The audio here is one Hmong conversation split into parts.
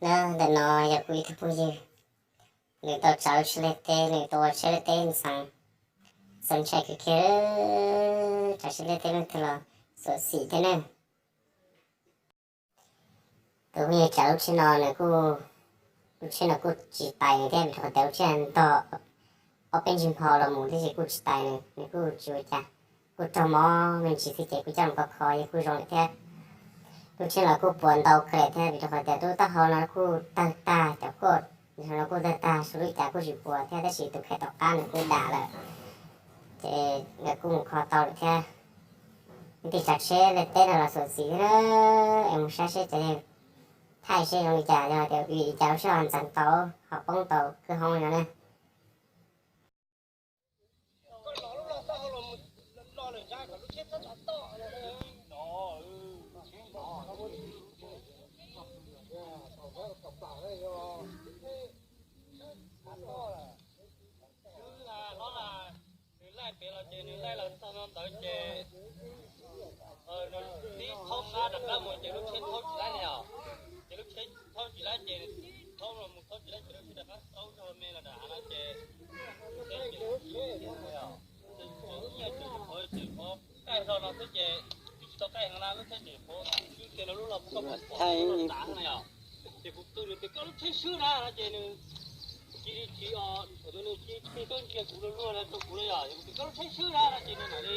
Ntawm no yog kuv ib tug phooj ywg, nws tau tsav lub tsheb liaj teb, nws tau ua tsheb liaj teb ntxeev, txaus ntshai kawg kiag, tsav tsheb liaj teb leej twg los xyuam xim thiab ne. Tus phooj ywg tsav lub tsheb no nws kuj, lub tsheb no kuj tsis tais nws thiab, vim rau qhov tias lub tsheb ntog ob peb ntsis nphau los mus thiab ces kuj tsis tais nws, nws kuj tsis ua cas, kuj raug mob me ntsis xwb ces kuj coj mus kho kho yog kuj zoo lawm thiab. Lub tsheb no kuj puas ntau kawg lawm thiab, vim rau qhov tias lub taub hau no kuj tawg tag, cov koj no kuj tawg tag, suav lub cas kuj tsis puas thiab, tab sis tus khaij tom qab nws kuj dam lawm, ces nkawd kuj mus kho tau lawm thiab. Leej twg tsav tsheb liaj teb no los xyuam xim thiab na, es mus saib seb cov yawg thaij seb zoo li cas, yog tias vim li cas lub tsheb ho ntxeev tau, ho poob tau kwj hoob no ne. Nws laij pem los ces nws laij los txog no ntawd ces nws tib thaub sab rov qab mus ces lub tsheb thaub tsis laib li os. Ces lub tsheb thaub tsis laib ces thaub los mus thaub tsis laib ces lub tsheb rov qab thaub zog me los rau hav no ces lub tsheb ces tsis laib os. Ces ib nyuag tseem qhuav tseem qhuav qaij zog no xwb ces twb tsis tau qaij heev na, lub tsheb tseem qhuav swb kiag los lub los kuj tau pom thav na yom. Ces kuv qw nws tias koj lub tsheb swb na no ces nws cia li tsis os, nws cia li tsis tuaj ntsia kuv luag luag na rau kuv na yom, ces kuv tias koj lub tsheb swb na no ces nws mam li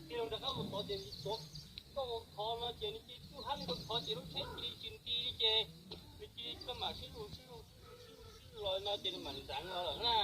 tig loo rov qab mus tod ces nws tuav koj ua khov no ces nws cia li tub hab li ua khov ces lub tsheb cia li tsis nti li ces nws cia li txawj mam sib zus sib zus sib zus sib zus sib zus los no ces nws mam li ntxeev los lawm na.